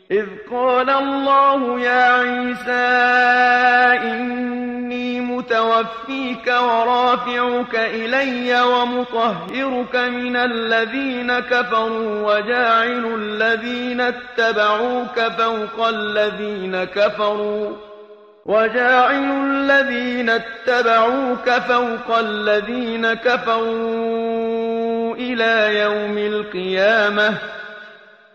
Iz galallahu ýa Isa inni mutawaffika wa rafi'uka ileýe wa mutahhiruka minellezine kaferu wa ja'ilul-lezine ittebe'uke fewqellezine keferu wa ja'ilul-lezine ittebe'uke fewqellezine keferu ila ýewmil kyýameh.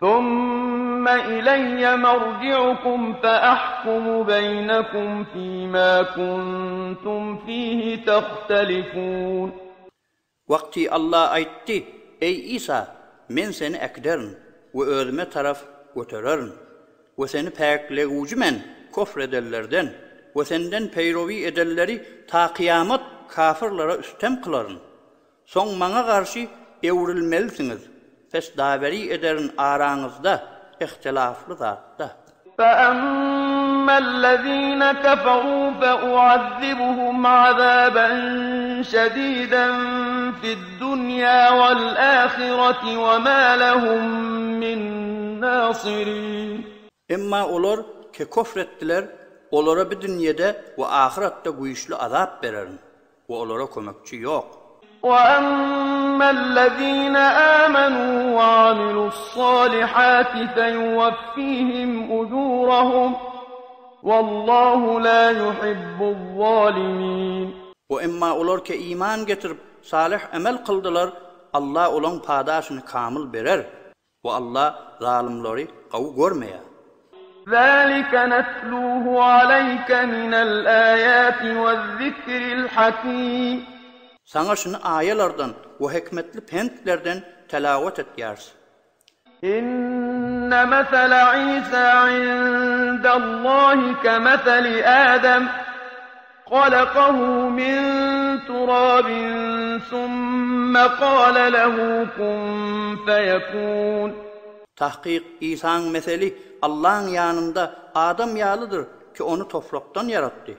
Thumma ileýe merji'ukum fe ahkumu beýnekum fîmâ kuntum fîhi tehtelifûn. Wagty Alla aýtdy, Eý Isa, Men seni äkiderin we Özüme tarap götererin we seni päkleguwjy Men kofr edenlerden we senden peýrowi edenleri ta kyýamat kafyrlara üstem kylaryn. Soň maňa garşy öwrülmelisiňiz, pes daweri ederin araňyzda ihtilafly zatda. فَأَمَّا الَّذِينَ كَفَرُوا فَأُعَذِّبُهُمْ عَذَابًا شَدِيدًا فِي الدُّنْيَا وَالْآخِرَةِ وَمَا لَهُم مِّن نَّاصِرِينَ. Emma olar ki kofr etdiler, olara bi dünýede we ahyratda güýçli azap bererin. We olara kömekçi ýok. وَأَمَّا الَّذِينَ آمَنُوا وَعَمِلُوا الصَّالِحَاتِ فَيُوَفِّيهِمْ أُجُورَهُمْ وَاللَّهُ لَا يُحِبُّ الظَّالِمِينَ. We emma olar ki iman getirip, salyh emel kyldylar, Allah olaň padaşyny kamyl berer. We Allah zalymlary gawy görmeýär. Zalika netluhu aleyke minel ayati wezikril hakim. Saňa şuny aýalardan we hikmetli pentlerden telawat etýäris. Inne mesele Isa indallahi kemeseli Adem. Halakahu min turabin summe kâle lehu kun feyekûn. Tahkyk, Isaň meseli Allaň ýanynda Adam ýalydyr ki ony toprakdan ýaratdy.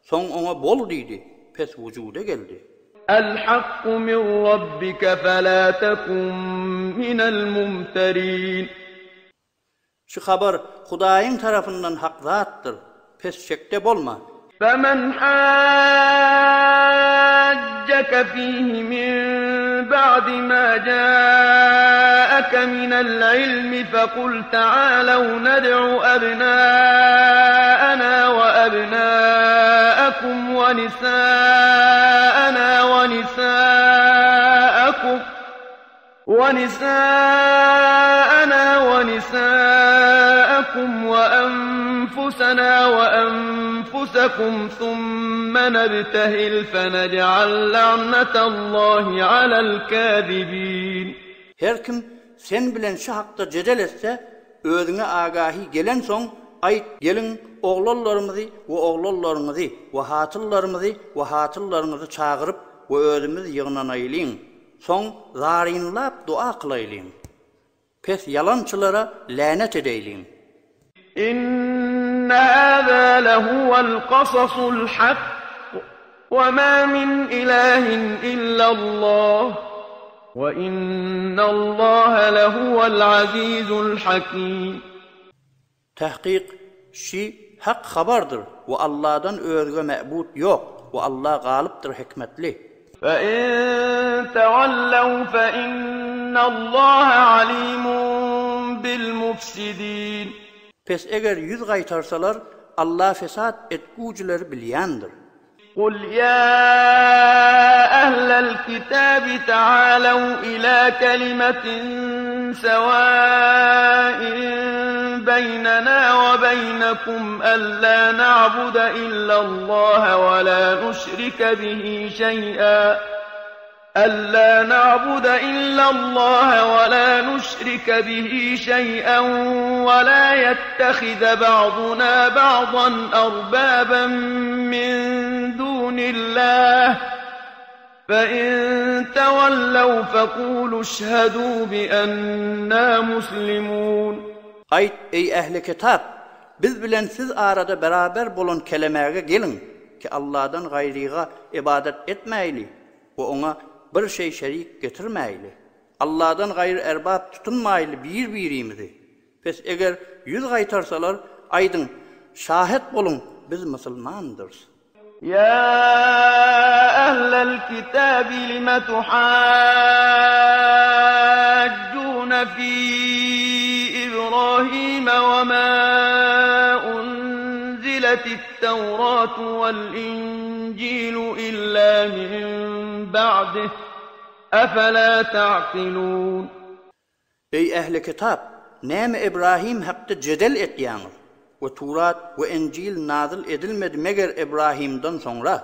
Soň oňa bol diýdi, pes wujuda geldi. El hakku min rabbike felâ tekun minel mumterîn. Şu habar Hudaýyň tarapyndan hak zatdyr, pes şekde bolma. Femen hajjeke fihi min ba'di ma ja'eke minel ilmi fekul ta'alew ned'u ebna'ena we ebna'ekum we nisa'ena we nisa'ekum وَنِسَاءَنَا وَنِسَاءَكُمْ وَأَنفُسَنَا وَأَنفُسَكُمْ ثُمَّ نَبْتَهِلْ فَنَجْعَلْ لَعْنَةَ اللَّهِ عَلَى الْكَاذِبِينَ. Her kim sen bilen şu hakda jedel etse, özüňe agahi gelensoň, aýt, Geliň, oglanlarymyzy we oglanlaryňyzy we hatynlarymyzy we hatynlaryňyzy çagyryp we özümiz ýygnanaýlyň. Soň zarynlap dua kylaýlyň. Pes ýalançylara länet edeýliň. Inne hâzâ lehuvel kasasul hakk, ve mâ min ilâhin illallâh, ve innallâhe lehuvel azîzul hakîm. Tahkyk, şi hak habardyr we Alladan özge mäbut ýok we Alla galypdyr hikmetli. Fe in tewellew fe innallaha alimun bil mufsidin. Pes eger ýüz gaýtarsalar, Alla fesat etgüjileri bilýändir. Kul ýa ehlel kitabi ta'alew ila kelimetin sewain beynena we beynekum ella na'bude illallaha we la nuşrike bihi şey'a. Ella na'bude illallaha we la nuşrike bihi şey'en we la yettehize ba'duna ba'dan erbaben min dunillah fe in tewellew fekulu şhedû bi ennâ muslimûn. Aýt, eý ähli-kitap! Biz bilen siz arada beraber bolan kelemäge geliň, ki Alladan gaýryga ybadat etmäýli we Oňa bir şeý şerik getirmäýli. Alladan gaýry erbap tutunmaýly bir-birimizi. Pes eger ýüz gaýtarsalar, aýdyň, Şahet boluň, biz musulmandyrys. Ýa ehlel kitabi lime tuhajjune fi Ibrahime we ma unziletit tewratu vel injilu illa min ba'dih efela ta'kilun. Eý ähli kitap! Näme Ibrahim hakda jedel etýäňiz? We Turat we Enjil nazyl edilmedi meger Ibrahimdan soňra.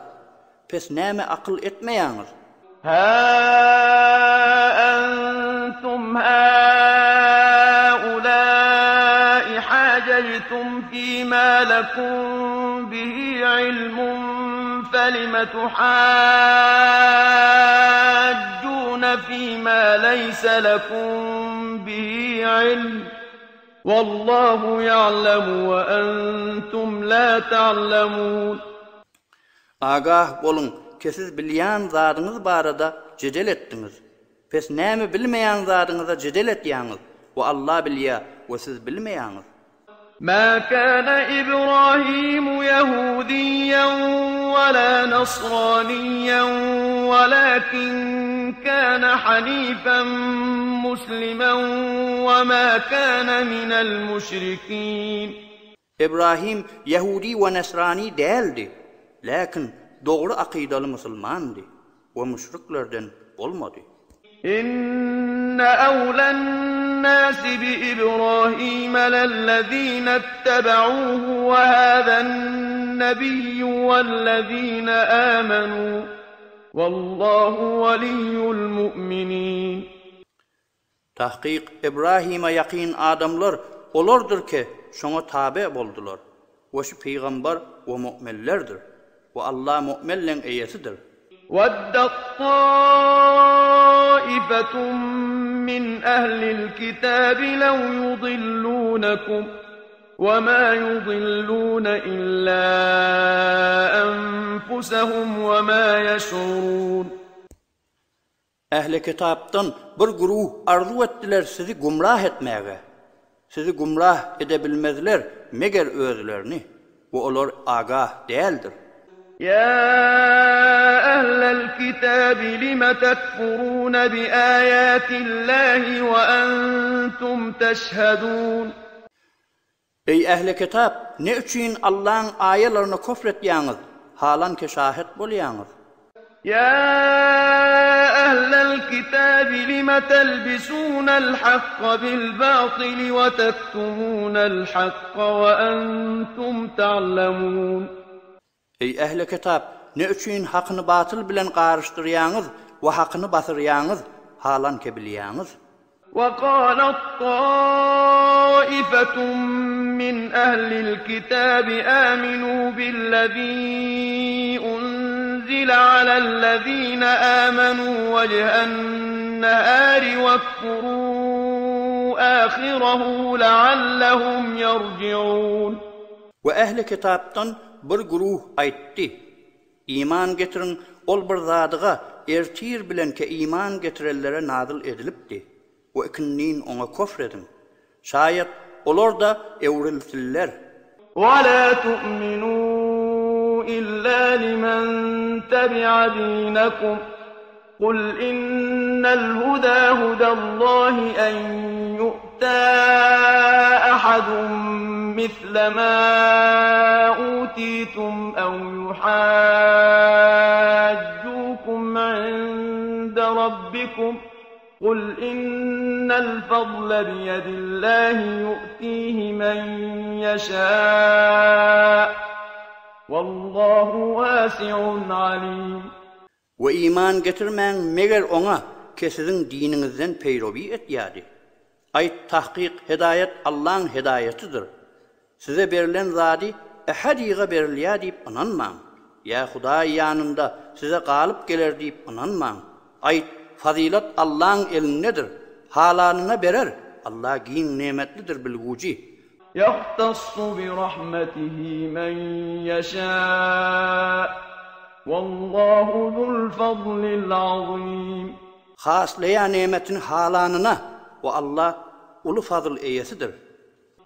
Pes näme akyl etmeýäňiz? Hä entum hâulâi hâjejtum fîmâ lekum bihi ilmun felime tuhâjjûne fîmâ leýse lekum bihi ilm Wallahu ýa'lemu we entum lâ ta'lemûn. Agah boluň, ki siz bilýän zadyňyz barada jedel etdiňiz. Pes näme bilmeýän zadyňyza jedel etýäňiz we Allah bilýär we siz bilmeýäňiz. Mä kâne Ibrâhîmu yehûdiyyen ve lâ nasrâniyyen velâkin kâne hanîfen muslimen ve mâ kâne minel müşrikîn. Ibrahim ýehudi we nesrani däldi, läkin dogry akydaly musulmandy we müşriklerden bolmady. Inne awlen-nâsi bi Ibrahîme lellezîne ittebe'ûhu ve hâzen-nebiyyü vellezîne âmenû, wallâhu weliyyul mu'minîn. Tahkyk, Ibrahime ýakyn adamlar olardyr ki, şoňa tabe boldular. We şu pygambar we mu'minlerdir. We Allah mu'minleň eýesidir. Weddet taifetun min ehlil kitabi lew yudillunekum we ma yudillune illa enfusehum we ma yeş'urun. Ähli kitapdan bir güruh arzuw etdiler sizi gümrah etmäge. Sizi gümrah edebilmezler meger özlerini we olar agah däldir. Ýa ehlel kitabi lime tekfurune bi aýatillahi we entum teşhedun. Eý, ähli-kitap, ne üçin Allaň aýalaryna kufr etýäňiz, halanki şahyt bolýaňyz? Ýa ehlel kitabi lime telbisunel hakka bil batyli we tektumunel hakka we entum ta'lemun. Eý, ähli-kitap, ne üçin hakyny batyl bilen garyşdyrýaňyz we hakyny basyrýaňyz, halanki bilýäňiz? We galet taifetun min ehlil kitabi aminu billezî unzile alellezîne amenu wejhen nehâri wekfurû âhirehu leallehum yerci'ûn. We ähli kitapdan bir güruh aýtdy, Iman getiriň ol bir zadyga ertir bilenke iman getirenlere nazyl edilipdi we ikindin oňa kofr ediň. Şaýat olar-da öwrülsinler. We la tu'minu illa limen tebi'a dinekum. Kul innel huda hudallahi en yu'ta ahadun misle ma utitum ew yuhajjukum inde rabbikum Kul innel fadle biyedillahi yu'tihi men yeşâ Wallahu wasi'un alim. We iman getirmäň meger oňa ke siziň diniňizden peýrowi etýädi. Aýt, Tahkyk hedaýat Allaň hedaýatydyr. Size berlen zady ähediga berilýär diýip ynanmaň. Ýa Hudaý ýanynda size galyp geler diýip ynanmaň. Aýt, Fazylat Allaň elindedir. Halanyna berer. Alla giň nemetlidir bilgüji. Ýahtassu bi rahmetihi men ýeşâ, Wallahu zul fadlil azim. Haslaýar nemetini halanyna we Alla uly fazl eýesidir.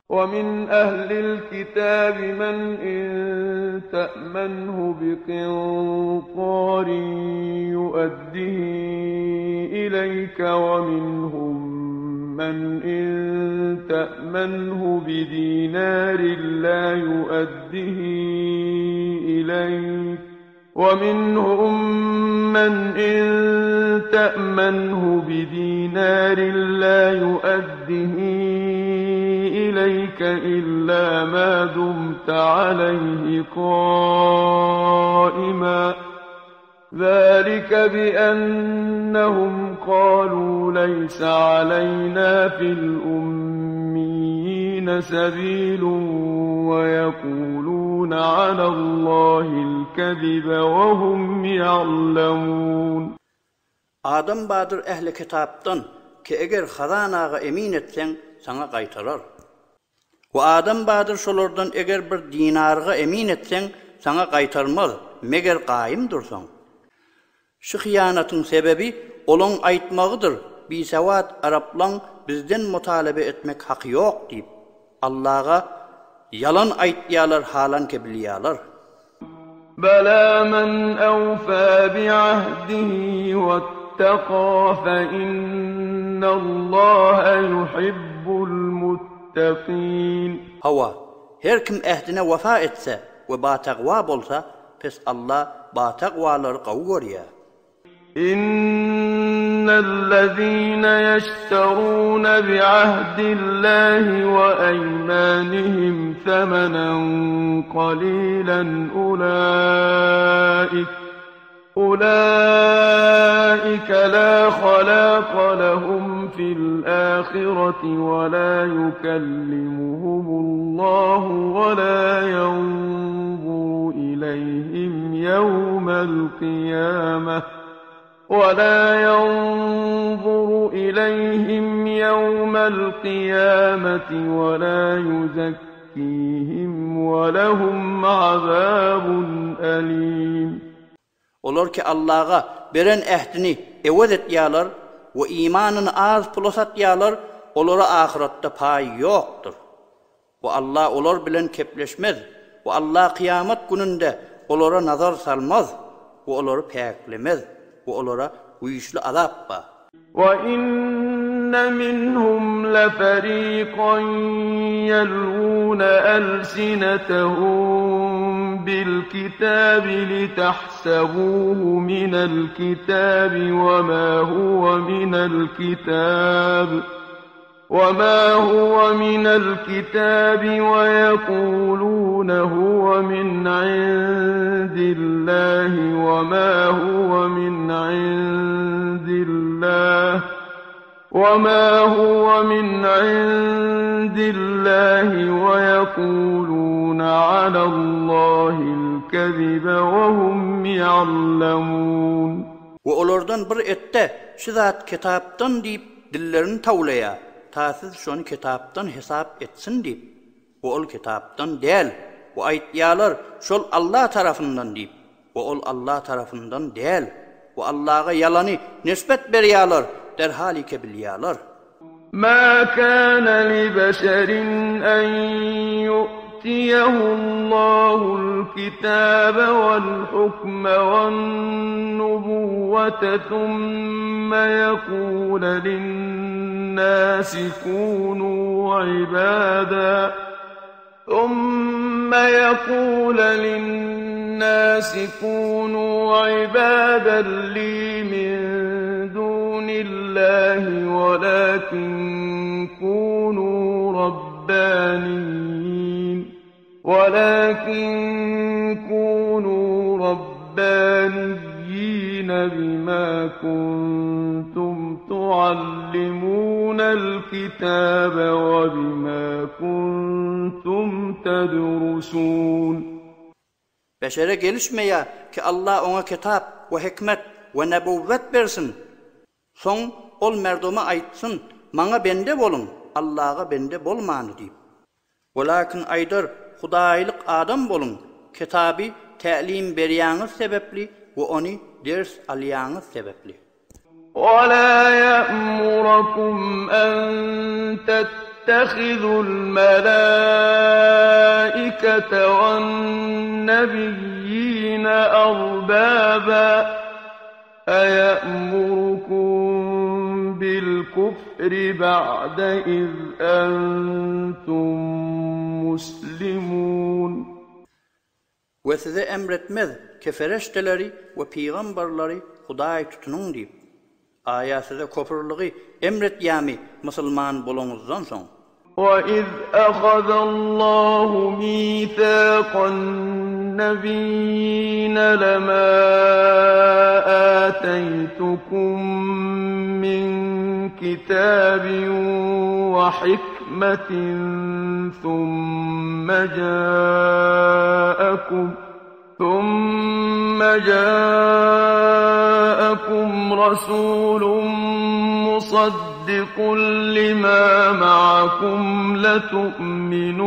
ومن أهل الكتاب من إن تأمنه بقنطار يؤده إليك ومنهم من إن تأمنه بدينار لا يؤده إليك ومنهم من إن تأمنه بدينار لا يؤده إليك إلا ما دمت عليه قائما ذلك بأنهم قالوا ليس علينا في الأميين سبيل ويقولون على الله الكذب وهم يعلمون. Adam bardyr ähli kitapdan, ki eger hazanaga emin etseň, saňa gaýtarar. We adam bardyr şolardan eger bir dinarga emin etseň, saňa gaýtarmaz, meger gaýym dursaň. Şu hyýanatyň sebebi olaň aýtmagydyr, bisewat araplaň bizden mutalebe etmek haky ýok diýip, Allaga ýalan aýtýalar halanke bilýalar. Bala men awfa bi'ahdihi wattaqa fe innallaha yuhibbul muttaqin. Hawa, her kim ähdine wefa etse we batagwa bolsa, pes Alla batagwalary gowy görýär. Innellezine ýeşterune bi'ahdillahi we eýmanihim semenen kalilen ulaik ulaike la halaka lehum fil ahireti we la yukellimuhumullahu we la ýenzuru ileyhim ýewmel kyýameh we la ýenzuru ileyhim ýewmel kyýameti we la ýuzekkihim we lehum azabun elim. Olar ki Allaga beren ähdini ewez etýärler we imanyny az pula satýarlar, olara ahyratda paý ýokdur. We Alla olar bilen kepleşmez we Alla kyýamat gününde olara nazar salmaz we olary päklemez we olara güýçli azap bar. We inne minhum leferikan ýelwune elsinetehum bil-kitabi litahsebuhu minel-kitabi we ma huwe minel-kitab. وما هو من الكتاب ويقولون هو من عند الله وما هو من عند الله وما هو من عند الله ويقولون على الله الكذب وهم يعلمون We olardan bir etde, Şu zat kitapdan diýip, dillerini tawlaýar, ta siz şony kitapdan hesap etsin diýip. We ol kitapdan däl. We aýtýarlar, Şol Allah tarapyndan diýip. We ol Allah tarapyndan däl. We Allaga ýalany nesbet berýärler, derhalike bilýärler. Ma kana li beşerin en yu'tiyehullahu l-kitabe wal-hukme wen-nubuwwete thumme yekule lin-nasi kunu ibada thumme yekule lin-nasi kunu ibadan li min dunillahi welakin kunu rabbaniyin ولكن كونوا ربانيين بما كنتم تعلمون الكتاب وبما كنتم تدرسون. Beşere gelişmeýär ki Allah oňa kitap we hikmet we nebuwwet bersin, soň ol merduma aýtsyn, Maňa bende boluň, Allaga bende bolmany diýip. Welakin aýdar, Hudaýlyk adam boluň, kitaby tälim berýäňiz sebepli we ony ders alýaňyz sebepli. Wala ýa'murakum an. تتخذوا الملائكة والنبيين أربابا أيأمركم بالكفر بعد إذ أنتم مسلمون We size emretmez ke fereşdeleri we pygambarlary Hudaý tutunyň diýip. Aýa size kofrlygy emretýämi musulman bolaňyzdan soň? وَإِذْ أَخَذَ اللَّهُ مِيثَاقَ النَّبِيِّينَ لَمَا آتَيْتُكُم مِّن كِتَابٍ وَحِكْمَةٍ ثُمَّ جَاءَكُمْ ثُمَّ جَاءَكُمْ رَسُولٌ مُصَدِّقٌ لِّمَا مَعَكُمْ لَتُؤْمِنُنَّ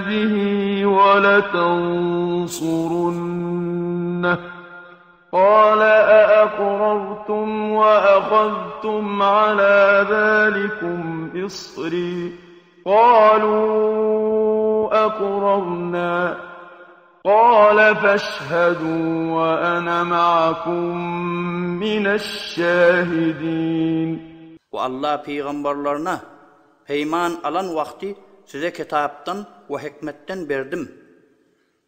بِهِ وَلَتَنصُرُنَّهُ ۚ قَالَ أَأَقْرَرْتُمْ وَأَخَذْتُمْ عَلَىٰ ذَٰلِكُمْ إِصْرِي قَالُوا أَقْرَرْنَا ۚ قَالَ فَاشْهَدُوا وَأَنَا مَعَكُم مِّنَ الشَّاهِدِينَ. We Allah pygambarlaryna peýman alan wagty size kitapdan we hikmetden berdim.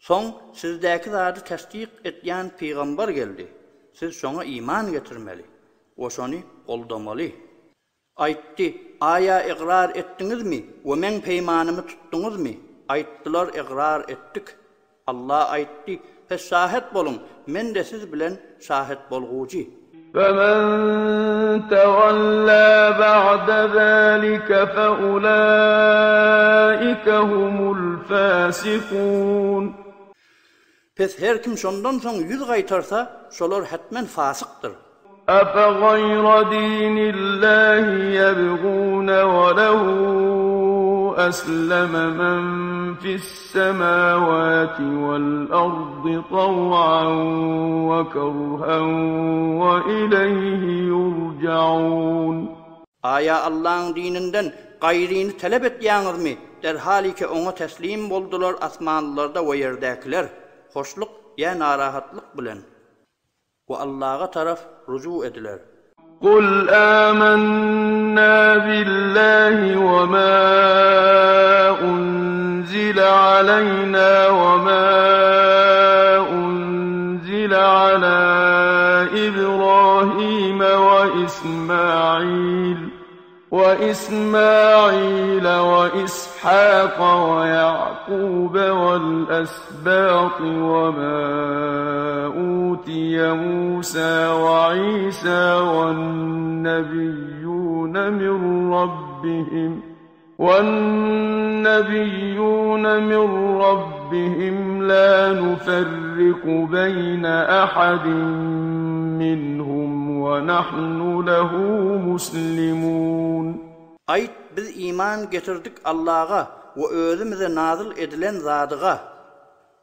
Soň sizdäki zady tassyk etýän pygambar geldi. Siz şoňa iman getirmeli we şony goldamaly. Aýtdy, Aýa ygrar etdiňizmi we meň peýmanymy tutduňyzmy? Aýtdylar, Ygrar etdik. Allah aýtdy, Pes şahet boluň, men-de siz bilen şahet bolgujy. فَمَن تَوَلَّىٰ بَعْدَ ذَٰلِكَ فَأُولَٰئِكَ هُمُ الْفَاسِقُونَ. Pes her kim şondan soň ýüz gaýtarsa, şolar hetmen fasykdyr. أَفَغَيْرَ دِينِ اللَّهِ يَبْغُونَ وَلَهُ أَسْلَمَ مَن فِي السَّمَاوَاتِ وَالْأَرْضِ طَوْعًا وَكَرْهًا وَإِلَيْهِ يُرْجَعُونَ. Aýa Allaň dininden gaýryny talap etýäňizmi, derhalike oňa teslim boldular asmanlarda we ýerdäkiler, hoşluk ýa narahatlyk bilen. We Allaha taraf ruju ediler. Kul âmennâ billâhi ve mâ unzile aleynâ ve mâ unzile alâ İbrâhîme ve İsmâil وإسماعيل وإسحاق ويعقوب والأسباط وما أوتي موسى وعيسى والنبيون من ربهم والنبيون من ربهم لا نفرق بين أحد منهم ونحن له مسلمون. Aýt, Biz iman getirdik Allaga we özümize nazyl edilen zadyga,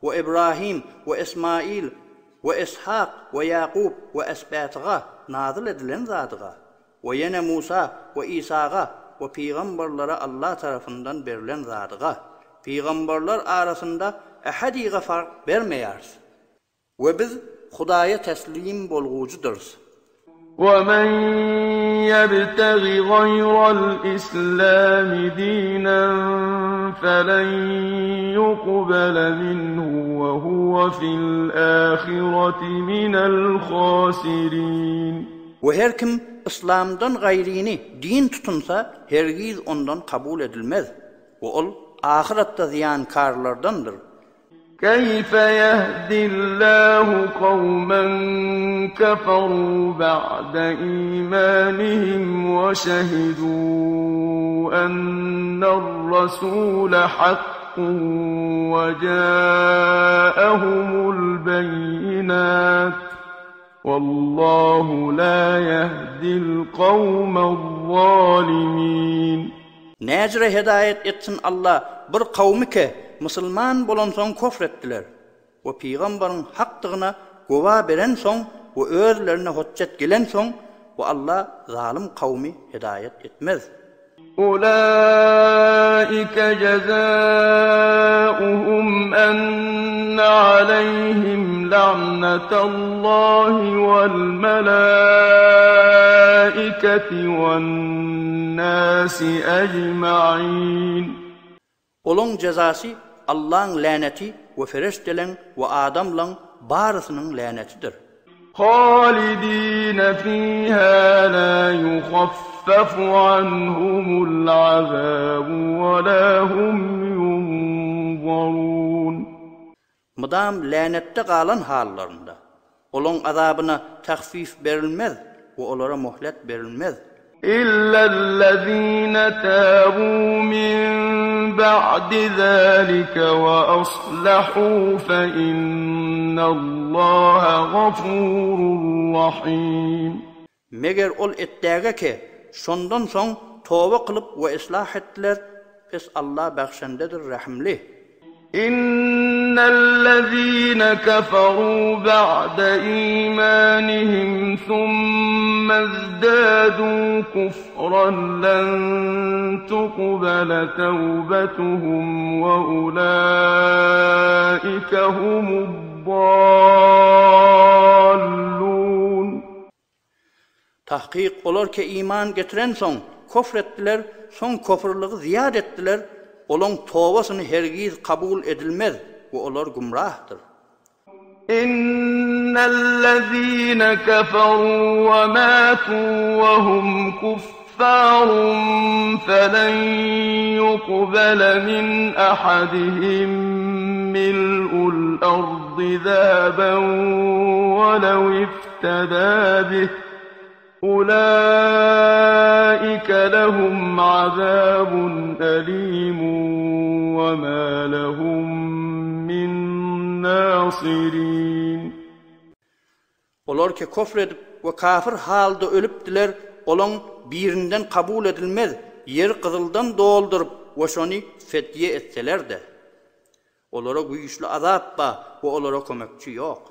we Ibrahim we Ismail we Ishak we Ýakup we Esbatyga nazyl edilen zadyga, We ýene Musa we Isaga we pygamberlere Allah tarapyndan berlen zadyga, pygamberler arasynda ähediga fark bermeýäris. We biz Hudaýa teslim bolgujydyrys. وَمَن يَبْتَغِ غَيْرَ الْإِسْلَامِ دِينًا فَلَن يُقْبَلَ مِنْهُ وَهُوَ فِي الْآخِرَةِ مِنَ الْخَاسِرِينَ. We her kim yslamdan gaýryny din tutunsa, hergiz ondan kabul edilmez we ol ahyratda zyýankarlardandyr. Keýfe ýehdillahu kawmen keferu ba'de imanihim we şehidû enner-rasûle hakkun we câehumul beýinât. Wallahu la yehdil kawmez-zalimin. Näjre hedaýat etsin Alla bir kawmy ke musulman bolansoň kofr etdiler we pygambaryň hakdygyna gowa berensoň we özlerine hotjet gelensoň we Alla zalym kawmy hedaýat etmez. أولئك جزاؤهم أن عليهم لعنة الله والملائكة والناس أجمعين. Olaň jezasy Allaň läneti we fereşdeleň we adamlaň barysynyň länetidir. Halidine fiha la yuhaffafu anhumul azabu we la hum yunzarun. Mydam länetde galan hallarynda, olaň azabyna tahfif berilmez we olara mohlet berilmez. Illellezine tabu min ba'di zalike we aslahu fe innallaha gafurur rahim. Meger ol etdäge ke, şondan soň toba kylyp we islah etdiler, pes Alla bagşendedir, rähimli. Innellezine keferu ba'de imanihim summezdadu kufran len tukbele tewbetuhum we ulaike humuddallun. Tahkyk, olar ke iman getirensoň, kofr etdiler, soň kofrlygy zyýat etdiler, olaň tobasyny hergiz kabul edilmez we olar gümrahdyr. Innellezine keferu we matu we hum kuffarun felen yukbele min ahadihim mil'ul ardy zäheben welew iftada bih Ulaike lehum azabun elimun we ma lehum min nasirin. Olar ki kofr edip we kafir halda ölüpdiler, olaň birinden kabul edilmez, ýeri gyzyldan dolduryp we şony fedýe etseler-de. Olara güýçli azap ba we olara kömekçi ýok.